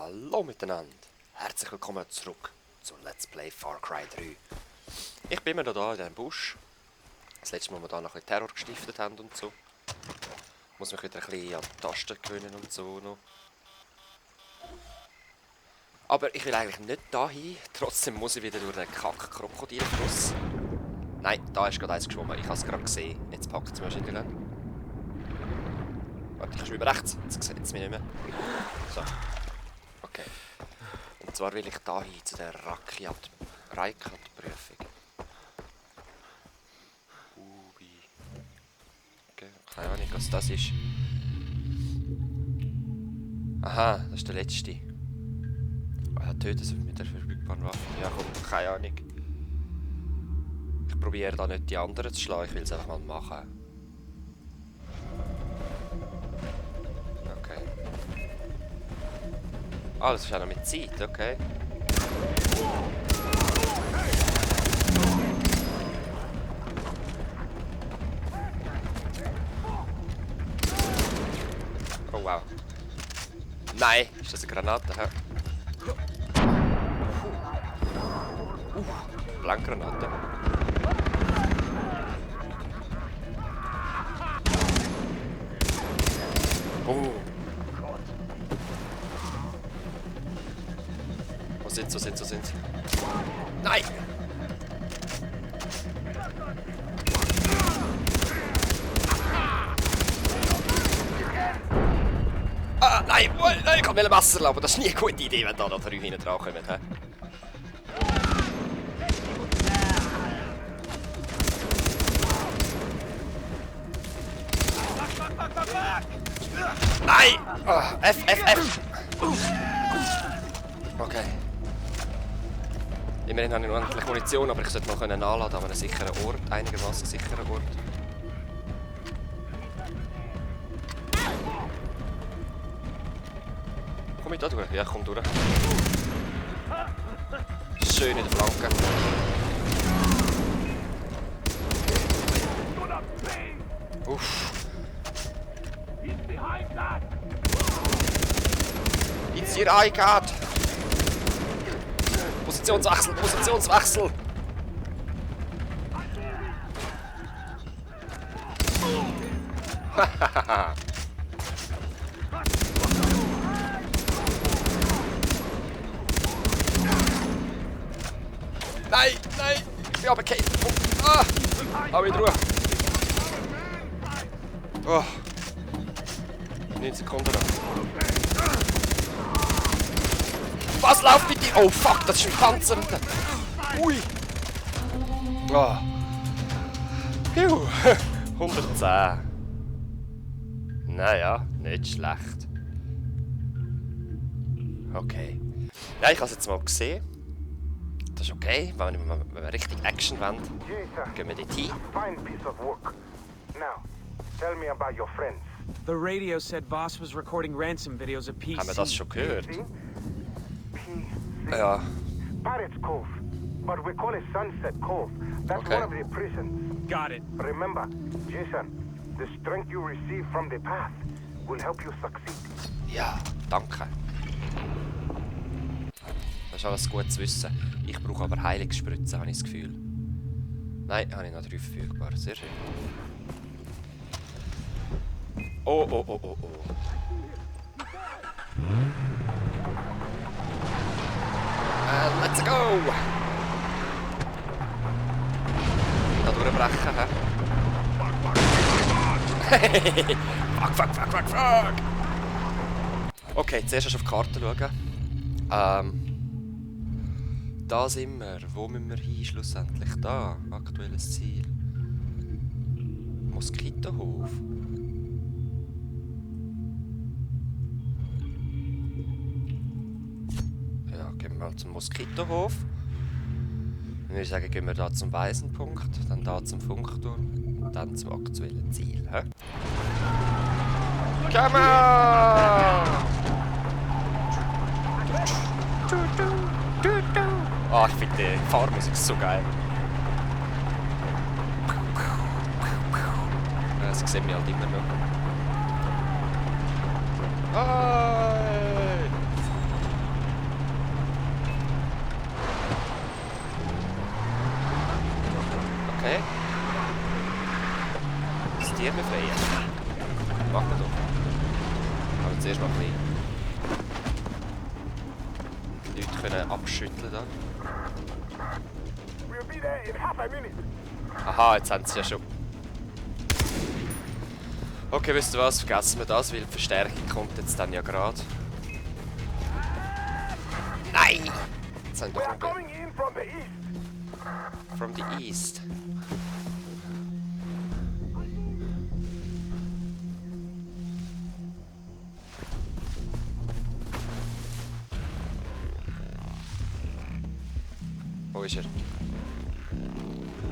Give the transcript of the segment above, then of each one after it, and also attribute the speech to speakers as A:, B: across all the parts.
A: Hallo miteinander, herzlich willkommen zurück zu Let's Play Far Cry 3. Ich bin immer noch da in diesem Busch. Das letzte Mal, wo wir da noch ein bisschen Terror gestiftet haben und so. Muss mich wieder ein bisschen an die Tasten gewöhnen und so noch. Aber ich will eigentlich nicht da hin, trotzdem muss ich wieder durch den Kack-Krokodilfluss. Nein, da ist gerade eins geschwommen, ich habe es gerade gesehen. Jetzt packt es mich wahrscheinlich. Warte, ich schwimme rechts, jetzt sieht es mich nicht mehr. So. Okay. Und zwar will ich da hin zu der Raikat-Prüfung. Okay, keine Ahnung, was das ist. Aha, das ist der letzte. Töten sie mit der verfügbaren Waffe. Ja komm, keine Ahnung. Ich probiere da nicht die anderen zu schlagen, ich will es einfach mal machen. Okay. Ah, das ist auch noch mit Zeit, okay. Oh wow. Nein, ist das eine Granate? Hä? Blankgranate. Oh. Wo sind sie? Nein! Ah, nein! Nein, ich kann mir Messer lassen, aber das ist nie eine gute Idee, wenn da noch 3 hinten dran kommen. He? Nein! Oh, F! Okay. Immerhin habe ich noch endlich Munition, aber ich sollte noch nachladen an einem sicheren Ort, einigermaßen sicheren Ort. Komm ich da durch? Ja, komm durch. Schön in der Flanke. Uff. It's your iCard! Positionswechsel! Hahaha! Nein! Ich bin runtergefallen! Ah! Hab ich Ruhe! Oh! 9 Sekunden noch. Was läuft bitte? Oh fuck, das ist ein Panzer! Ui! Oh. 110. Naja, nicht schlecht. Okay. Ja, ich habe es jetzt mal gesehen. Das ist okay, wenn wir richtig Action wollen, gehen wir dort hin.
B: Fine piece of work. Now, tell me about your friends.
C: The radio said Voss was recording ransom videos of PC.
A: Haben wir das schon gehört?
B: PC?
A: Ja.
B: Pirates Cove. But we call it Sunset Cove. That's
A: Okay.
B: one of the prisons.
C: Got it.
B: Remember, Jason, the strength you receive from the path will help you succeed.
A: Ja, danke. Das ist alles gut zu wissen. Ich brauche aber Heilungsspritzen, habe ich das Gefühl. Nein, habe ich noch 3 verfügbar. Sehr schön. Oh. Let's go! Da durchbrechen, hä? Fuck! Okay, zuerst auf die Karte schauen. Da sind wir. Wo müssen wir hin schlussendlich? Da, aktuelles Ziel. Moskitohof. Ja, gehen wir mal zum Moskitohof. Dann würde ich sagen, gehen wir da zum Waisenpunkt, dann da zum Funkturm und dann zum aktuellen Ziel. Hä? Come on! Ah, ich finde die Fahrmusik so geil. Das sehen wir halt immer noch. Hey! befreien. Machen wir doch. Aber zuerst mal ein bisschen die Leute können abschütteln da.
B: We'll be there in half a minute.
A: Aha, jetzt haben sie ja schon. Okay, wisst ihr was? Vergessen wir das, weil die Verstärkung kommt jetzt dann ja gerade. Nein! Jetzt haben wir
B: We
A: doch
B: are
A: noch
B: coming in from the east.
A: from the east. Wo ist er?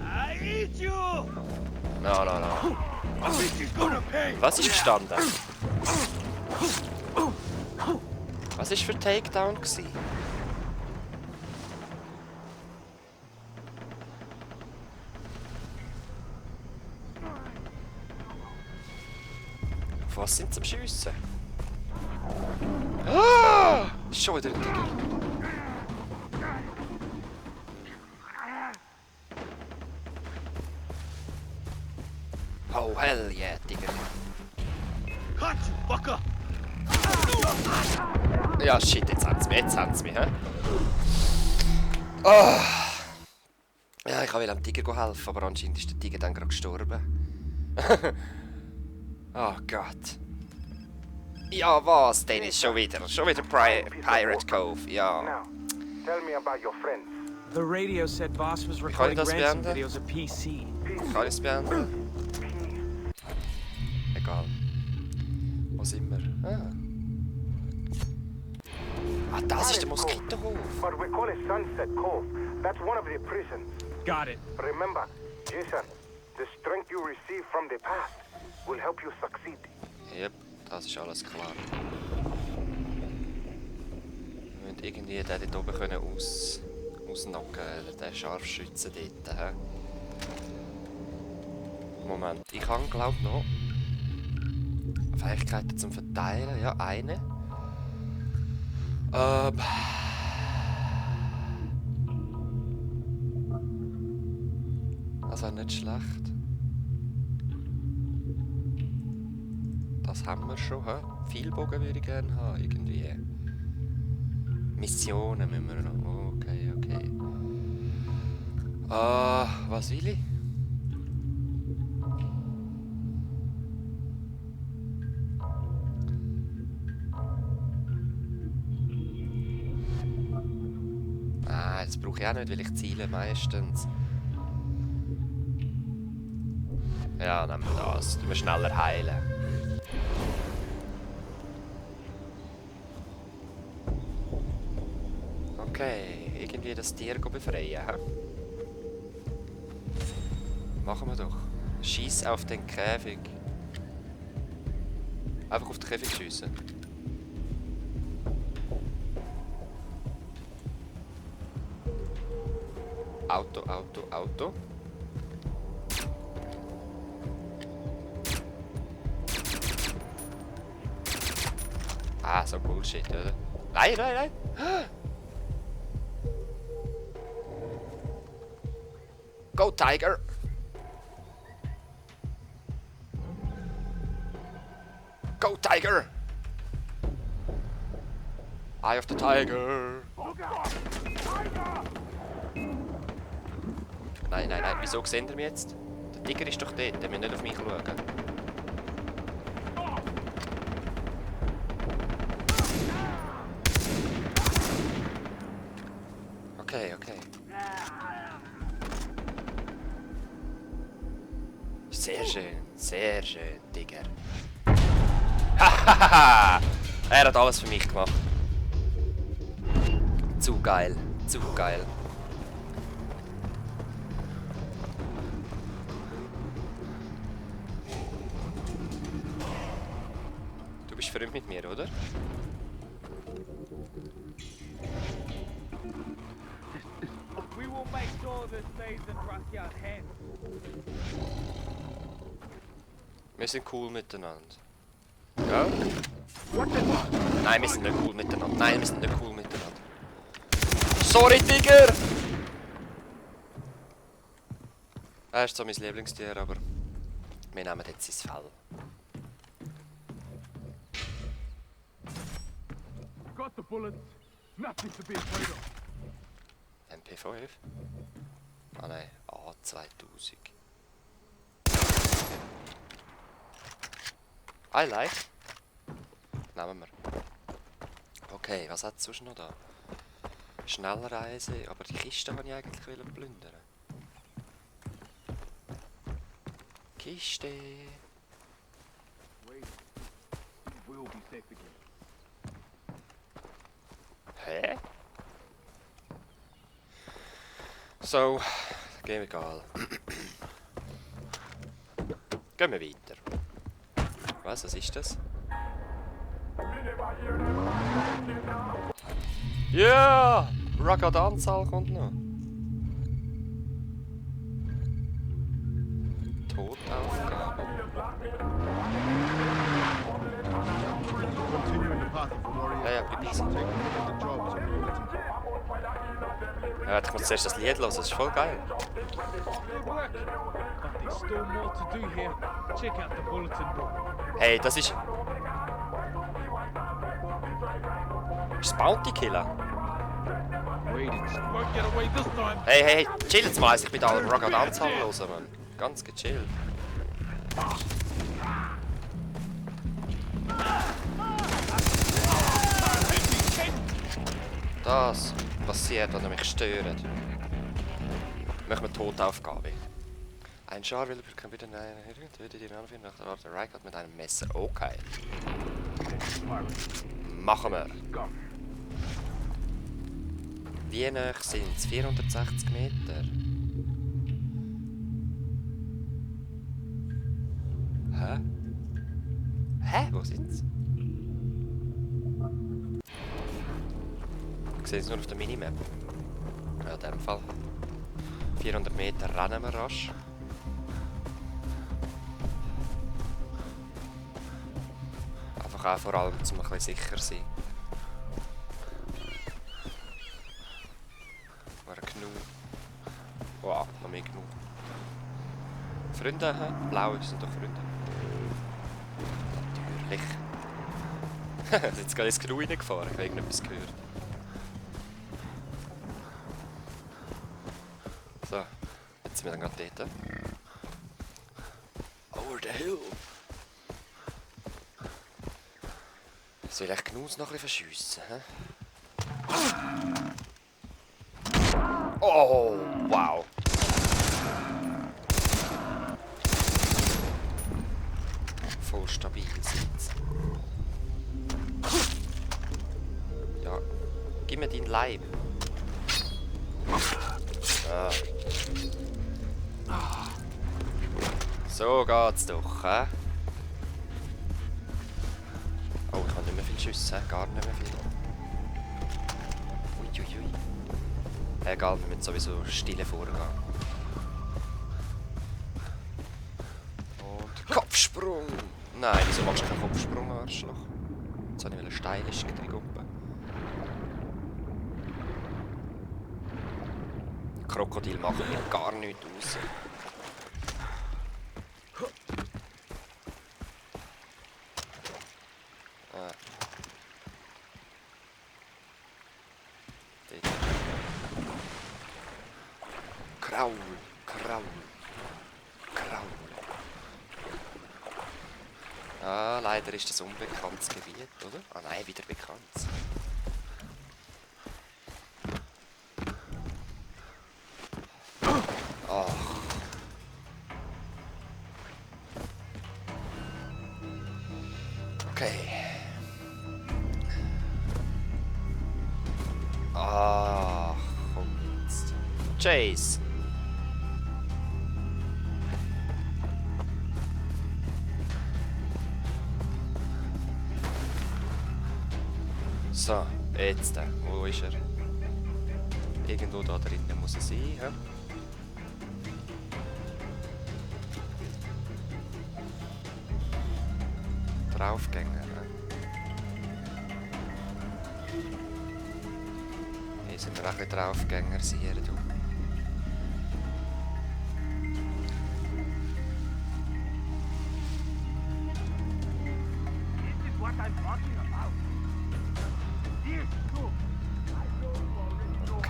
D: I eat you!
A: No, no, no.
D: I think you're gonna pay!
A: Was ist gestanden? Was ist für Takedown gsi? Auf was sind sie am Schiessen? Ah! Ist schon wieder ein Tiger. Oh, hell yeah, Tiger.
D: Cut you, fucker!
A: Ja, shit, jetzt haben sie mich, hä? Oh. Ja, ich will dem Tiger helfen, aber anscheinend ist der Tiger dann gerade gestorben. Oh Gott. Ja, was, Dennis, schon wieder Pirate Cove, ja.
B: Now, tell me about your friends.
C: The radio said Voss was recording
A: das
C: ransom
A: beenden?
C: videos of PC.
A: Kann ich es beenden? Egal. Wo sind wir? Ah, das ist der Moskitohof.
B: But we call it Sunset Cove. That's one of the prisons.
C: Got it.
B: Remember, Jason, the strength you receive from the past will help you succeed.
A: Yep, das ist alles klar. Wir müssen irgendwie den dort oben können ausnocken, den Scharfschützen dort. He? Moment, ich habe glaube noch Fähigkeiten zum Verteilen. Ja, eine. Also nicht schlecht. Das haben wir schon, hä? Vielbogen würde ich gerne haben, irgendwie. Missionen müssen wir noch. Okay, okay. Was will ich? Das brauche ich auch nicht, weil ich ziele meistens. Ja, nehmen wir das. Du musst schneller heilen. Okay, irgendwie das Tier befreien, hä? Machen wir doch. Schieß auf den Käfig. Einfach auf den Käfig schiessen. Auto, Auto, Auto. Ah, so Bullshit, oder? Nein, nein, nein! Go, Tiger! Go, Tiger! Eye of the Tiger! Nein, nein, nein, wieso sehen ihr mich jetzt? Der Tiger ist doch dort, der muss nicht auf mich schauen. Okay, okay. Sehr schön, Tiger. Hahaha! Er hat alles für mich gemacht. Zu geil, zu geil. Du bist verrückt mit mir, oder?
D: We will make sure this stays in Russia's hands.
A: Wir sind cool miteinander. Ja? Nein, wir sind nicht cool miteinander. Nein, wir sind nicht cool miteinander. Sorry, Tiger! Er ist so mein Lieblingstier, aber Wir nehmen jetzt sein Fell.
B: Got the bullets. Nothing to be afraid of.
A: MP5? Ah nein, A2000. I like. Nehmen wir. Okay, was hat es sonst noch da? Schnellreise, aber die Kiste wollte ich eigentlich plündern. Kiste.
B: Wait. You will be safe again.
A: Hä? So, gehen wir egal. Gehen wir weiter. Was ist das? Ja! Rugged Anzahl kommt noch. Totaufgabe.
E: Continuing the path of warrior.
A: Ja, bleib easy.
E: Take the jobs and ability.
A: Ja, ich muss zuerst das Lied hören, das ist voll geil.
D: Good work. But there's still more to do here. Check out the bulletin board.
A: Hey, das ist... Ist das Bounty Killer?
D: Wait, it won't get away this time.
A: Hey, hey, hey, chill jetzt mal, ich bin da am Rugged Anzahl los, Mann. Ganz gechillt. Das passiert, wenn er mich stört. Machen wir Totaufgabe. Ein Schar will kann wieder tötet ihn anführen nach der Art der Rykard mit einem Messer. Okay. Machen wir. Wie nah sind es? 460 Meter. Hä? Hä? Wo sind sie? Ich sehe es nur auf der Minimap. Ja, in dem Fall. 400 Meter rennen wir rasch. Einfach auch vor allem, um ein bisschen sicher zu sein. War Gnu. Wow, noch mehr Gnu. Freunde, hä? Blaue sind doch Freunde. Natürlich. Jetzt gerade ins Gnu reingefahren, ich habe irgendetwas gehört. So, jetzt sind wir dann gerade dort. Over the hill. Soll ich Gnus noch ein bisschen verschiessen, hä? Oh, wow. Voll stabil sitzt. Ja, gib mir deinen Leib. Ah. So geht's doch, hä? Oh, ich habe nicht mehr viel Schüsse, gar nicht mehr viel. Uiuiui. Egal, wir müssen sowieso stille vorgehen. Und Kopfsprung! Nein, wieso machst du keinen Kopfsprung, Arschloch? Jetzt habe ich einen steilisch getriggumpen. Krokodil machen mir gar nichts aus. Kraul, Kraul, Kraul. Ah, leider ist das unbekanntes Gebiet, oder? Ah nein, wieder bekannt. Ach. Okay. Ach, komm jetzt. Chase. So, jetzt. Wo ist er? Irgendwo da drinnen muss er sein. Ja? Draufgänger. Ja? Hier sind wir auch ein bisschen Draufgänger. Hier, du.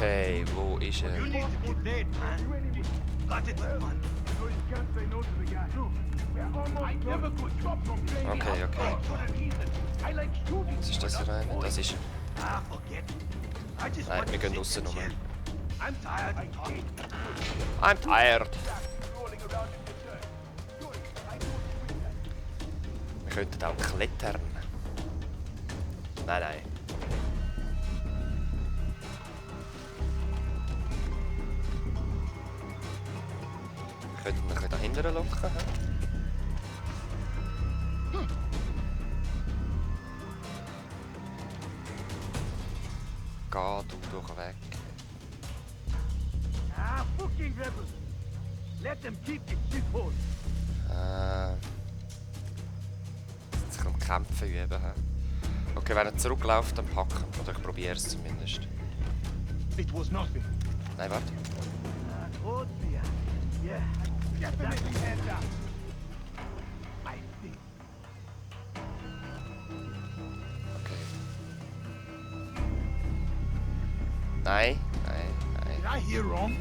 A: Okay, wo ist er? Okay, okay. Was ist das für eine? Das ist er. Nein, wir gehen draussen rum. I'm tired. Wir könnten auch klettern. Nein, nein. Wir könnten ihn ein bisschen dahinter locken. He? Geh du doch weg.
B: Fucking rebels! Let them keep the shithole!
A: Jetzt kann kämpfen üben. He? Okay, wenn er zurückläuft, dann packen. Oder ich probiere es zumindest.
B: It was nothing.
A: Nein, warte.
B: Yeah. Definitely head down. I think.
A: Okay. Nein, nein, nein.
B: Did I hear wrong?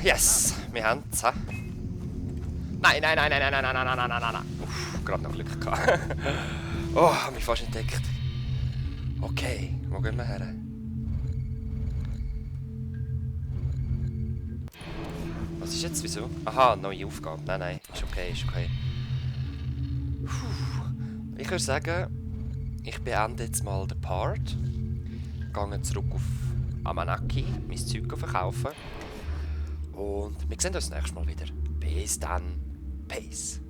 A: Yes, wir haben es. Nein, nein, nein, nein, nein, nein, nein, nein, nein, nein, nein, nein. Uff, gerade noch Glück gehabt. Oh, hab mich fast entdeckt. Okay, wo gehen wir her? Was ist jetzt? Wieso? Aha, neue Aufgabe. Nein, nein, ist okay, ist okay. Puh. Ich würde sagen, ich beende jetzt mal den Part. Gehe zurück auf Amanaki, mein Zeug verkaufen. Und wir sehen uns nächstes Mal wieder. Bis dann. Peace.